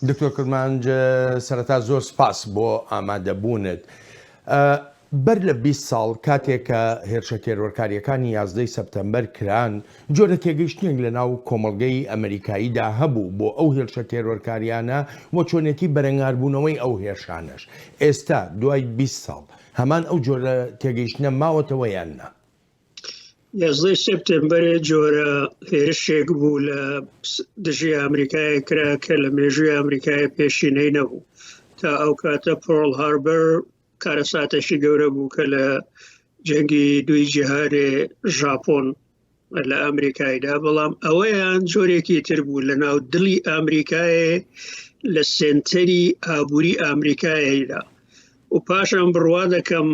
دکتۆر کرمانج سەرەتا زۆر سپاس بۆ ئامادەبوونت. بەر لە 20 ساڵ کاتێک کە هێرشە تێرۆرکارییەکانی یازدەی سەپتەمبەر کران، جۆرە تێگەیشتنێک لە ناو کۆمەڵگەی ئەمەریکاییدا هەبوو بۆ ئەو هێرشە تێرۆرکارییانە و چۆنێتی بەرەنگاربوونەوەی ئەو هێرشانەش. ئێستا دوای 20 ساڵ هەمان ئەو جۆرە تێگەیشتنە ماوەتەوە یان نا؟ یازدەی سێپتێمبەرێ جۆرە هێرشێک بوو لە دژی ئەمریکای کرا کە لە مێژووی ئەمریکای پێشینەی نەبوو تا ئەو کاتە پۆڵ هاربەر کارەساتێکی گەورە بوو کە لە جەنگی دوی جیهانێ ژاپۆن لە ئەمریکایدا بەڵام ئەوەیان جۆرێکی تر بوو لە ناو دڵی ئەمریکایێ لە سێنتەری ئابووری ئەمریکایدا و پاشان بڕوا دەکەم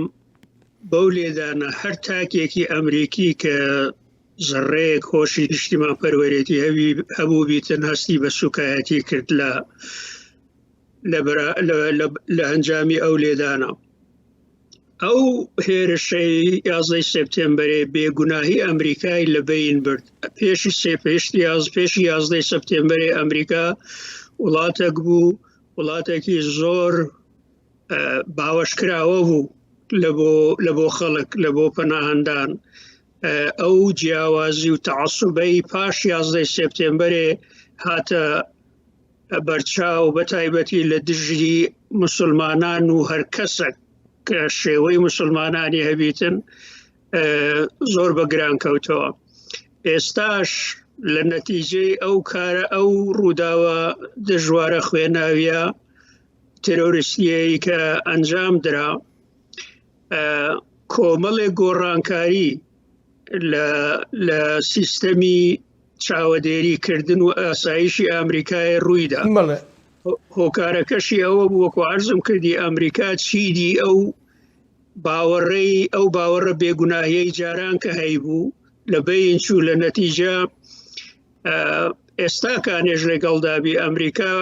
بەو لێدانە هەر تاکێکی ئەمریکی کە زەڕەیەک هۆشی نیشتیمان پەروەرێتی هەوی هەبوو بیتن هەستی بە سوکایەتی کرد لە لە ئەنجامی ئەو لێدانە ئەو هێرشەی یازدەی سێپتێمبەرێ بێگوناهی ئەمریکای لە بین برد پێشی سێ پێشتی یاز پێشی یازدەی سەپتێمبەرێ ئەمریکا وڵاتێک بوو وڵاتێکی زۆر باوەشکراوە بوو لە بۆ لە بۆ خەڵک لە بۆ پەناهندان ئەو جیاوازی و تەعسوبەی پاش یازدەی سێپتێمبەرێ هاتە بەرچاو بە تایبەتی لە دژی مسلمانان و هەر کەسێک کە شێوەی مسلمانانی هەبیتن زۆر بە گران کەوتەوە ئێستاش لە نەتیجەی ئەو کارە ئەو ڕووداوە دژوارە خوێناویە تێرۆریستیەی کە ئەنجام درا کۆمەڵێک گۆڕانکاری لە سیستەمی چاوەدێری کردن و ئاسایشی ئەمریکای ڕوویدا هۆکارەکەشی ئەوە بوو وەکو عرضم کردی ئەمریکا چیدی ئەو باوەڕەی ئەو باوەڕە بێگوناهیەی جاران کە هەیبوو لە بین چوو لە نەتیجە ئێستا کانێژ لەگەڵدابی ئەمریکا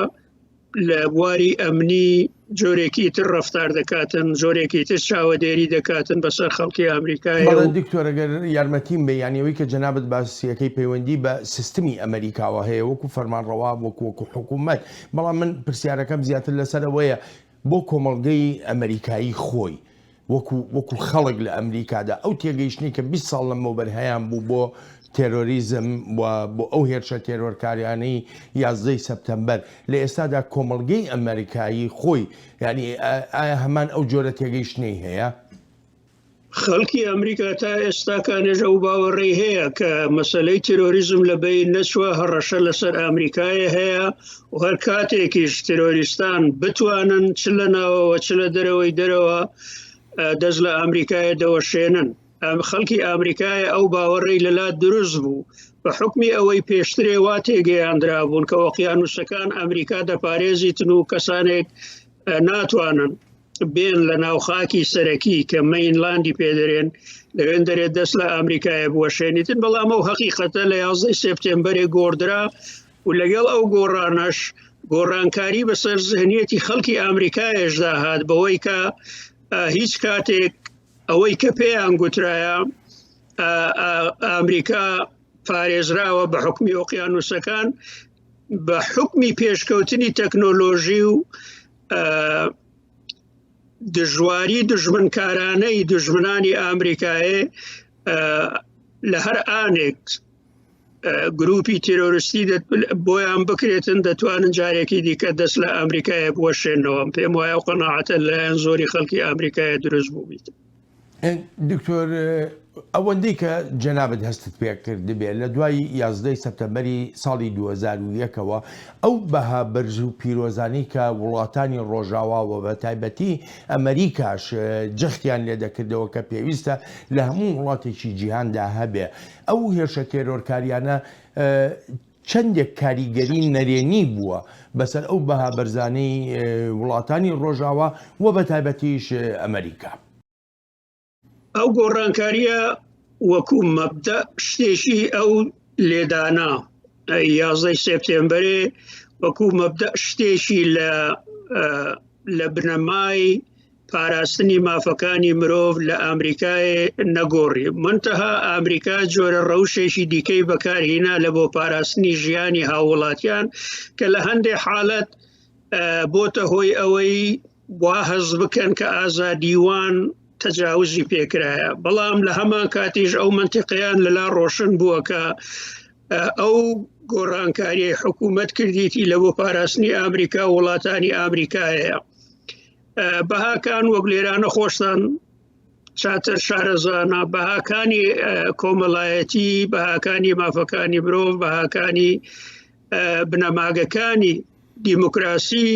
لە بواری ئەمنی جۆرێکی تر ڕفتار دەکاتن جۆرێکی تر چاوەدێری دەکاتن بەسەر خەڵکی ئەمریکای دکتۆر ئەگەر یارمەتیم بێ یانی ئەوەی کە جەنابت باسیەکەی پەیوەندی بە سیستمی ئەمریکاوە هەیە وەکو فەرمانڕەوا وەکو وەکو حکوومەت بەڵام من پرسیارەکەم زیاتر لەسەر ئەوەیە بۆ کۆمەڵگەی ئەمریکایی خۆی وەکو وەکو خەڵک لە ئەمریکادا ئەو تێگەیشتنەی کە 20 ساڵ لەمەوبەر هەیان بوو بۆ تێرۆریزم و بۆ ئەو هێرشە تێرۆرکاریانەی یازدەی سەپتەمبەر لە ئێستادا کۆمەڵگەی ئەمریکایی خۆی یانی ئایا هەمان ئەو جۆرە تێگەیشتنەی هەیە؟ خەڵکی ئەمریکا تا ئێستاکانێژ ئەو باوەڕەی هەیە کە مەسەلەی تێرۆریزم لە بەین نەچووە، هەڕەشە لەسەر ئەمریکایە هەیە و هەر کاتێکیش تێرۆریستان بتوانن چ لە ناوەوە چ لە دەرەوەی دەرەوە دەست لە ئەمریکایە دەوەشێنن. ئەم خەڵکی ئەمریکایە ئەو باوەڕەی لەلا دروست بوو بە حکمی ئەوەی پێشترێ وا تێگەیاندرابوون کە ئۆقیانوسەکان ئەمریکا دەپارێزیتن و کەسانێک ناتوانن بێن لە ناو خاکی سەرەکی کە مەینلاندی پێدەرێن لەوێن دەرێت دەست لە ئەمریکایە بوەشێنیتن بەڵام ئەو هەقیقەتە لە یازدەی سێپتێمبەرێ گۆڕدرا و لەگەڵ ئەو گۆڕانەش گۆڕانکاری بەسەر زهنیەتی خەڵکی ئەمریکایشدا هات بەوەی کە هیچ کاتێک ئەوەی کە پێیان گوترایە ئەمریکا پارێزراوە بە حکومی ئۆقیانوسەکان بە حکمی پێشکەوتنی تەکنۆلۆژی و دژواری دژمنکارانەی دژمنانی ئامریکایێ لە هەر ئانێک گروپی تیرۆریستی بۆیان بکرێتن دەتوانن جارێکی دیکە دەست لە ئەمریکایە بوەشێنەوە پێم وایە و قەناعەتە لایەن زۆری خەڵکی ئەمریکایە دروست بووبیت. دکتۆر ئەوەندەی کە جەنابت هەستت پێکردبێ لە دوای یازدەی سەپتەمبەری ساڵی 2001ەوە ئەو بەها بەرز و پیرۆزانەی کە وڵاتانی ڕۆژاوا و بە تایبەتی ئەمریکاش جەختیان لێ دەکردەوە کە پێویستە لە هەموو وڵاتێکی جیهاندا هەبێ ئەو هێرشە تێرۆرکاریانە چەندێک کاریگەری نەرێنی بووە بەسەر ئەو بەها بەرزانەی وڵاتانی ڕۆژاوا و بە تایبەتیش ئەمریکا؟ ئەو گۆڕانکاریە وەکو مەبدە شتێکی ئەو لێدانە یازدەی سێپتێمبەرێ وەکو مەبدە شتێکی لە لە بنەمای پاراستنی مافەکانی مرۆڤ لە ئامریکای نەگۆڕی منتەها ئامریکا جۆرە ڕەوشێکی دیکەی بەکارهینا لە بۆ پاراستنی ژیانی هاووڵاتیان کە لە هەندێک حاڵەت. بۆتە هۆی ئەوەی وا هەست بکەن کە ئازادیوان تەجاوزی پێکرایە بەڵام لە هەمان کاتیش ئەو منتیقیان لەلا ڕۆشن بووە کە ئەو گۆڕانکاریی حکوومەت کردیتی لە بۆ پاراستنی ئامریکا و وڵاتانی ئامریکایە بەهاکان وەک لێرانە خۆشتان چاتر شارەزانە بەهاکانی کۆمەڵایەتی بەهاکانی مافەکانی مرۆڤ بەهاکانی بنەماگەکانی دیموکراسی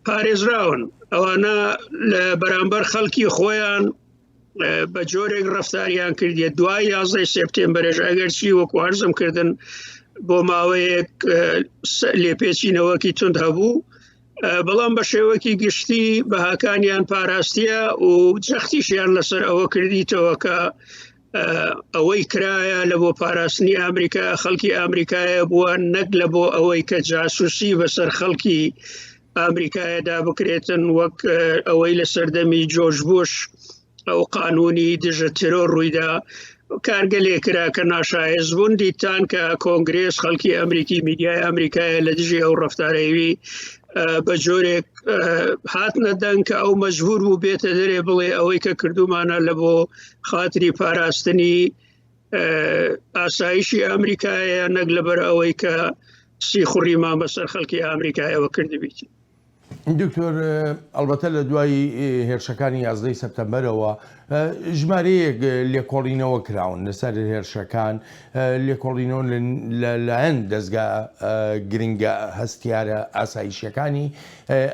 پارێزراون ئەوانە لە بەرامبەر خەڵکی خۆیان بە جۆرێک ڕفتاریان کردیە دوای یازدەی سێپتێمبەرێش ئەگەر چی وەکو هەرزم کردن بۆ ماوەیەک لێپێچینەوەکی تند هەبوو بەڵام بە شێوەکی گشتی بەهاکانیان پاراستیە و جەختیشیان لەسەر ئەوە کردیتەوە کە ئەوەی کرایە لە بۆ پاراستنی ئەمریکا خەڵکی ئەمریکایە بووە نەک لە بۆ ئەوەی کە جاسوسی بەسەر خەڵکی ئەمریکایەدا بکرێتن وەک ئەوەی لە سەردەمی جۆرج بوش ئەو قانونی دژە تێرۆر ڕوویدا کارگەلێ کرا کە ناشایست بوون دیتان کە کۆنگرێس خەڵکی ئەمریکی میدیای ئەمریکایە لە دژی ئەو ڕفتارەوی بە جۆرێک هاتنە دەنگ کە ئەو مەجبور بوو بێتە دەرێ بڵێ ئەوەی کە کردومانە لە بۆ خاتری پاراستنی ئاسایشی ئەمریکایە نەک لەبەر ئەوەی کە سیخوڕیمان بەسەر خەڵکی ئەمریکایەوە کردبیت. دکتۆر ئەڵبەتە لە دوای هێرشەکانی یازدەی سەپتەمبەرەوە ژمارەیەک لێکۆڵینەوە کراون لەسەر هێرشەکان لێکۆڵینەوە لەلایەن دەزگا گرنگە هەستیارە ئاسایشیەکانی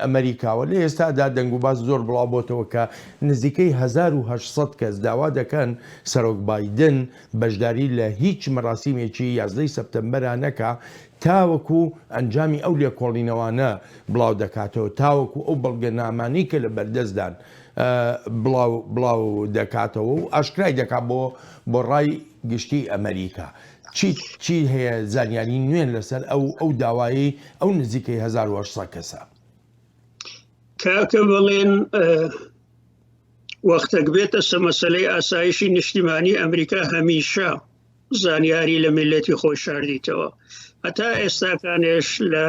ئەمریکاوە لە ئێستادا دەنگوباس زۆر بڵاو بۆتەوە کە نزیکەی 1800 کەس داوا دەکەن سەرۆک بایدن بەشداری لە هیچ مەراسیمێکی یازدەی سەپتەمبەرا نەکا تاوەکو ئەنجامی ئەو لێکۆڵینەوانە بڵاو دەکاتەوە تاوەکو ئەو بەڵگەنامانەی کە لە بەردەستدان بڵاو بڵاو دەکاتەوە و ئاشکرای دەکات بۆ بۆ ڕای گشتی ئەمریکا چی چی هەیە زانیاری نوێن لەسەر ئەو ئەو داوایەی ئەو نزیکەی 1800 کەسە؟ کاکە بەڵێن وەختێک بێتە سە مەسەلەی ئاسایشی نیشتیمانی ئەمریکا هەمیشە زانیاری لە میلەتی خۆی شاردیتەوە هەتا ئێستاکانێش لە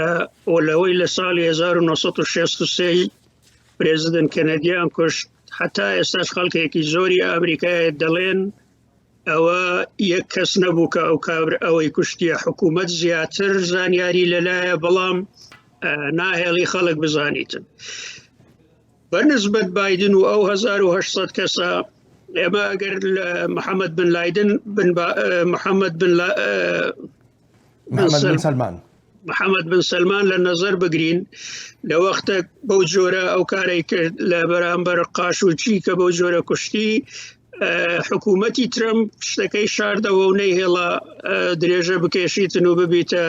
ئۆلەوەی لە ساڵی 1963 پرێزیدنت کەنەدیان کوشت هەتا ئێستاش خەڵکێکی زۆری ئەمریکای دەڵێن ئەوە یەک کەس نەبوو کە ئەو کابر ئەوەی کوشتیە حکوومەت زیاتر زانیاری لەلایە بەڵام ناهێڵی خەڵک بزانیتن بە نسبەت بایدن و ئەو 1800 کەسە ئێمە ئەگەر لە محەممەد بن لایدن بن محەممەد بن سلمان محەممەد بن سلمان لە نظر بگرین لە وەختە بەو جۆرە ئەو کارەی کرد لە بەرامبەر قاشوچی کە بەو جۆرە کوشتی حکوومەتی ترەمپ شتەکەی شاردەوە و نەیهێڵا درێژە بکێشیتن و ببیتە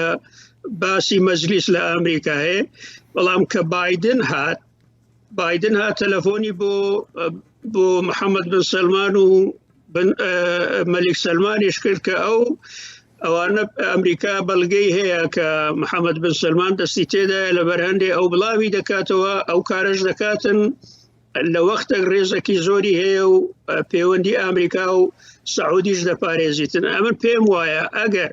باسی مەجلیس لە ئەمریکا هەیە بەڵام کە بایدن هات بایدن هات تەلەفۆنی بۆ بۆ محەممەد بن سەلمان و مەلیک سەلمانیش کرد کە ئەو ئەوانە ئەمریکا بەڵگەی هەیە کە محەممەد بن سلمان دەستی تێدایە لە بەرهندێ ئەو بڵاوی دەکاتەوە ئەو کارش دەکاتن لە وەختێک ڕێزەکی زۆری هەیە و پەیوەندی ئەمریکا و سعودیش دەپارێزیتن ئەمن پێم وایە ئەگەر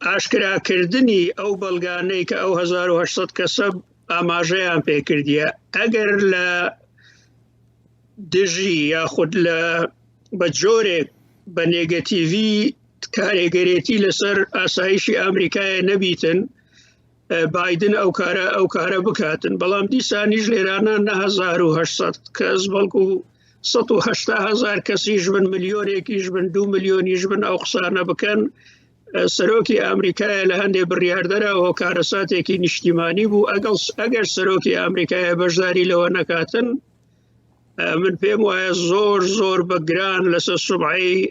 ئاشکراکردنی ئەو بەڵگانەی کە ئەو 1800 کەسە ئاماژەیان پێکردیە ئەگەر لە دژی یاخود لە بە جۆرێک بە نێگەتیڤی کارێگەرێتی لەسەر ئاسایشی ئەمریکایە نەبیتن بایدن ئەو کارە ئەو کارە بکاتن بەڵام دیسانیش لێرانە نە 1800 کەس بەڵکو 180 هزار کەسیش بن ملیۆنێکیش بن دو ملیۆنیش بن ئەو قسانە بکەن سەرۆکی ئەمریکایە لە هەندێ بڕیاردەرا هۆکارەساتێکی نیشتیمانی بوو ئەگەڵ ئەگەر سەرۆکی ئەمریکایە بەشداری لەوە نەکاتن من پێم وایە زۆر زۆر بە گران لەسەر سوبعی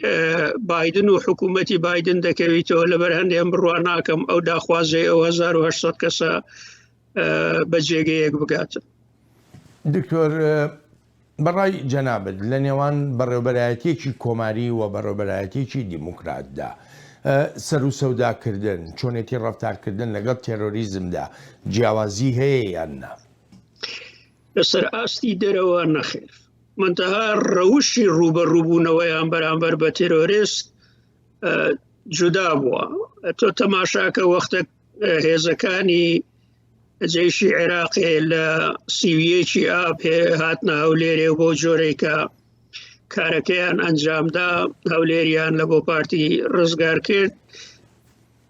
بایدن و حکوومەتی بایدن دەکەویتەوە لەبەر هەندێک بڕوا ناکەم ئەو داخوازەی ئەو 1800 کەسە بە جێگەیەک بگات. دکتۆر بەڕای جەنابت لە نێوان بەڕێوبەرایەتیەکی کۆماری و بەڕێوبەرایەتیەکی دیموکراتدا سەر و سەوداکردن چۆنێتی ڕەفتارکردن لەگەڵ تێرۆریزمدا جیاوازی هەیە یان نا؟ لەسەر ئاستی دەرەوە نەخێر منتەها ڕەوشی ڕووبەڕووبوونەوەیان بەرامبەر بە تێرۆریست جودا بووە تۆ تەماشاکە وەختێک هێزەکانی جەیشی عێراقێ لە سیویەکی ئاب هاتنە هەولێرێ و بۆ جۆرێکە کارەکەیان ئەنجامدا هەولێریان لە بۆ پارتی ڕزگار کرد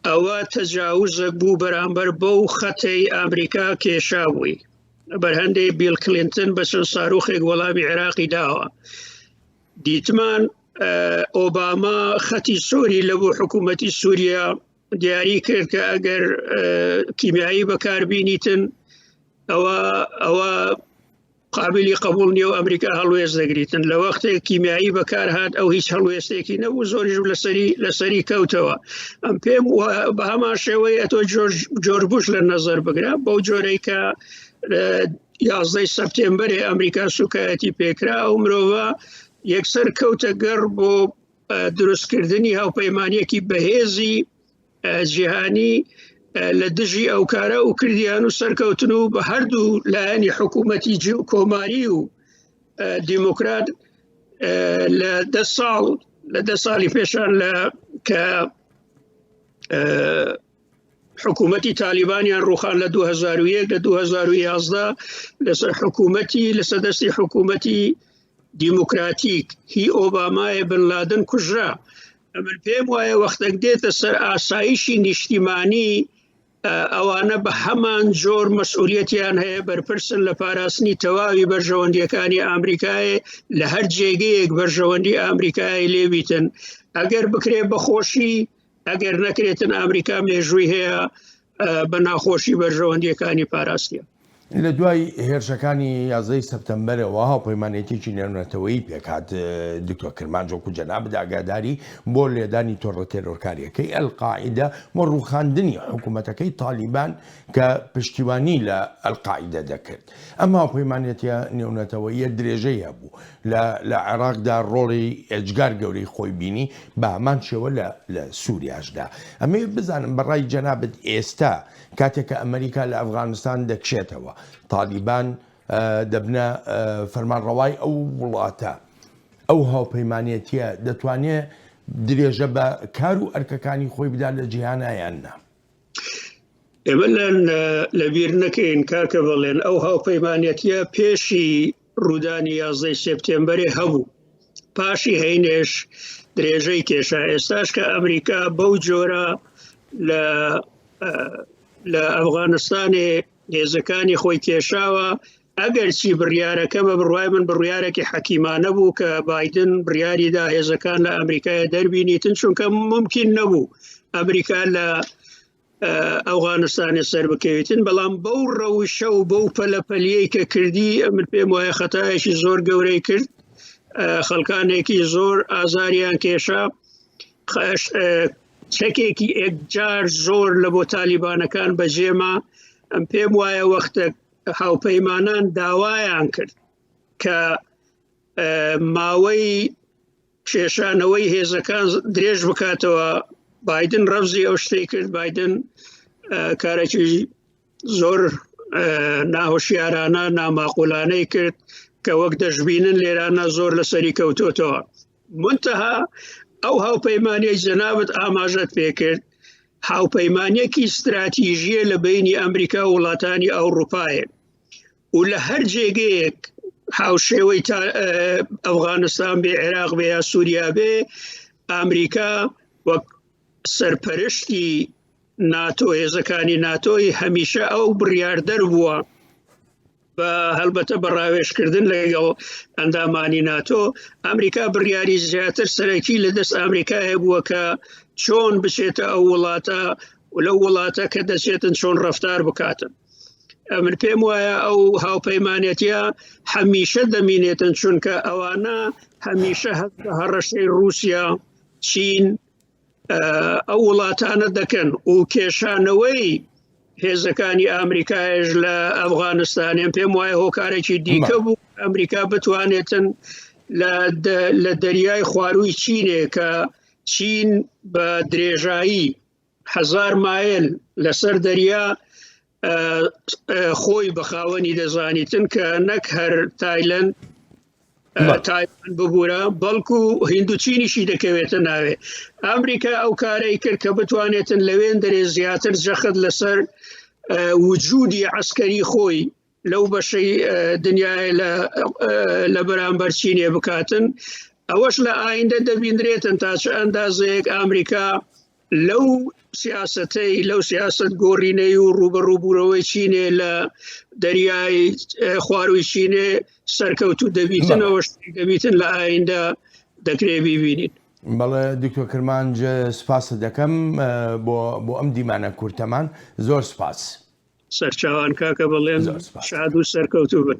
ئەوە تەجاوزێک بوو بەرامبەر بەو خەتەی ئەمریکا کێشا بووی بەرهەندەی بیل کلینتن بە چەند ساروخێک وەڵامی عێراقی داوە دیتمان ئۆباما خەتی سۆری لە بۆ حکوومەتی سووریا دیاری کرد کە ئەگەر کیمیایی بەکاربینیتن ئەوە ئەوە قابلی قبول نیە و ئەمریکا هەڵوێست دەگریتن لە وەختێک کیمیایی بەکار هات ئەو هیچ هەڵوێستێکی نەبوو زۆریش لەسەری لەسەری کەوتەوە ئەم پێم بە هەمان شێوەی ئەتۆ جۆرج بوش لە نەزەر بگرە بەو جۆرەی کە یازدەی سەپتێمبەرێ ئەمریکا سوکایەتی پێکرا ئەو مرۆڤە یەکسەر کەوتە گەڕ بۆ دروستکردنی هاوپەیمانیەکی بەهێزی جیهانی لە دژی ئەو کارە و کردیان و سەرکەوتن و بە هەردوو لایەنی حکوومەتی کۆماری و دیموکرات لە دە ساڵ لە دە ساڵی پێشان لە کە حکوومەتی تالیبانیان ڕوخان لە 2001 لە 2011 لەسەر حکوومەتی لەسەر دەستی حکوومەتی دیموکراتیک هی ئۆبامایە بن لادن کوژرا ئەمن پێم وایە وەختێک دێتە سەر ئاسایشی نیشتیمانی ئەوانە بە هەمان جۆر مەسئولیەتیان هەیە بەرپرسن لە پاراستنی تەواوی بەرژەوەندیەکانی ئامریکایە لە هەر جێگەیەک بەرژەوەندی ئامریکای لێبیتن ئەگەر بکرێ بەخۆشی ئەگەر نەکرێتن ئامریکا مێژووی هەیە بە ناخۆشی بەرژەوەندیەکانی پاراستیە. لە دوای هێرشەکانی یازدەی سەپتەمبەرەوە هاوپەیمانێتیەکی نێونەتەوەیی پێکهات، دکتۆر کرمانج وەکو جەنابت ئاگاداری بۆ لێدانی تۆڕە تێرۆرکاریەکەی ئەلقاعیدە و ڕووخاندنی حکوومەتەکەی تالیبان کە پشتیوانی لە ئەلقاعیدە دەکرد. ئەم هاوپەیمانێتیە نێونەتەوەییە درێژەی هەبوو لە لە عێراقدا ڕۆڵی ئێجگار گەورەی خۆی بینی بە هەمان شێوە لە لە سوریاشدا. ئەمەوێت بزانم بە ڕای جەنابت ئێستا کاتێک کە ئەمریکا لە ئەفغانستان دەکشێتەوە، تالیبان دەبنە فەرمانڕەوای ئەو وڵاتە، ئەو هاوپەیمانێتیە دەتوانێ درێژە بە کار و ئەرکەکانی خۆی بدات لە جیهانا یان نا؟ ئێمە لەبیر نەکەین کاکە بەڵێن ئەو هاوپەیمانەتیە پێشی ڕوودانی یازدەی سێپتێمبەرێ هەبوو پاشی هەینێش درێژەی کێشا ئێستاش کە ئەمریکا بەو جۆرە لە لە ئەفغانستانێ هێزەکانی خۆی کێشاوە ئەگەرچی بڕیارەکە بە بڕوای من بڕیارێکی حەکیمانە بوو کە بایدن بڕیاریدا هێزەکان لە ئەمریکای دەربینیتن چونکە ممکن نەبوو ئەمریکا لە ئەفغانستانی سەر بکەویتن بەڵام بەو ڕەوشە و بەو پەلەپەلیەی کە کردی ئەمن پێم وایە خەتایەکی زۆر گەورەی کرد خەڵکانێکی زۆر ئازاریان کێشا چەکێکی ئێکجار زۆر لە بۆ تالیبانەکان بەجێما ئەم پێم وایە وەختە هاوپەیمانان داوایان کرد کە ماوەی کێشانەوەی هێزەکان درێژ بکاتەوە بادن ڕەفزی ئەو شتەی کرد بادن کارێکی زۆر ناهۆشیارانە ناماقولانەی کرد کە وەک دەشببینن لێرانە زۆر لەسەری کەوتۆتەوە منتەها ئەو هاوپەیمانیەی جەنابت ئاماژەت پێکرد هاوپەیمانیەکی ستراتیژیە لە بینی ئەمریکا و وڵاتانی ئەوروپایە و لە هەر جێگەیەک هاوشێوەی تا ئەفغانستان بێ عێراق بێ یا سووریا بێ ئەمریکا وەک سەرپەرشتی ناتۆ هێزەکانی ناتۆی هەمیشە ئەو بڕیاردەر بووە بە هەلبەتە بە ڕاوێژکردن لەگەڵ ئەندامانی ناتۆ ئەمریکا بڕیاری زیاتر سەرەکی لە دەست ئەمریکا هەبووە کە چۆن بچێتە ئەو وڵاتە و لەو وڵاتە کە دەچێتن چۆن ڕفتار بکاتن ئەمن پێم وایە ئەو هاوپەیمانەتە هەمیشە دەمینێتن چونکە ئەوانە هەمیشە هەست بە هەڕەشەی رووسیا چین ئەو وڵاتانە دەکەن و کێشانەوەی هێزەکانی ئەمریکایش لە ئەفغانستانێن پێم وایە هۆکارێکی دیکە بوو ئەمریکا بتوانێتن لە دەریای خوارووی چینێ کە چین بە درێژایی هزار مایل لەسەر دەریا خۆی بە خاوەنی دەزانیتن کە نەک هەر تایلەند تایوان ببوورە بەڵکو هندوچینیشی دەکەوێتە ناوێ ئەمریکا ئەو کارەی کرد کە بتوانێتن لەوێن دەرێ زیاتر جەخت لەسەر وجودی عسکەری خۆی لەو بەشەی دنیای لە بەرامبەر چینێ بکاتن ئەوەش لە ئایندە دەبیندرێتن تا چ ئەندازەیەک ئەمریکا لەو سیاستەی لەو سیاست گۆڕینەی و ڕوبەڕووبوونەوەی چینێ لە دەریای خواروی چینێ سەرکەوتو دەبیتنەوە دەبیتن لە ئایندە دەکرێ بیبینین. بەڵێ دکتۆر کرمانج سپاست دەکەم بۆ بۆ ئەم دیمانە کورتەمان زۆر سپاس. سەرچاوان کاکە بەڵێن شاد و سەرکەوتوو بن.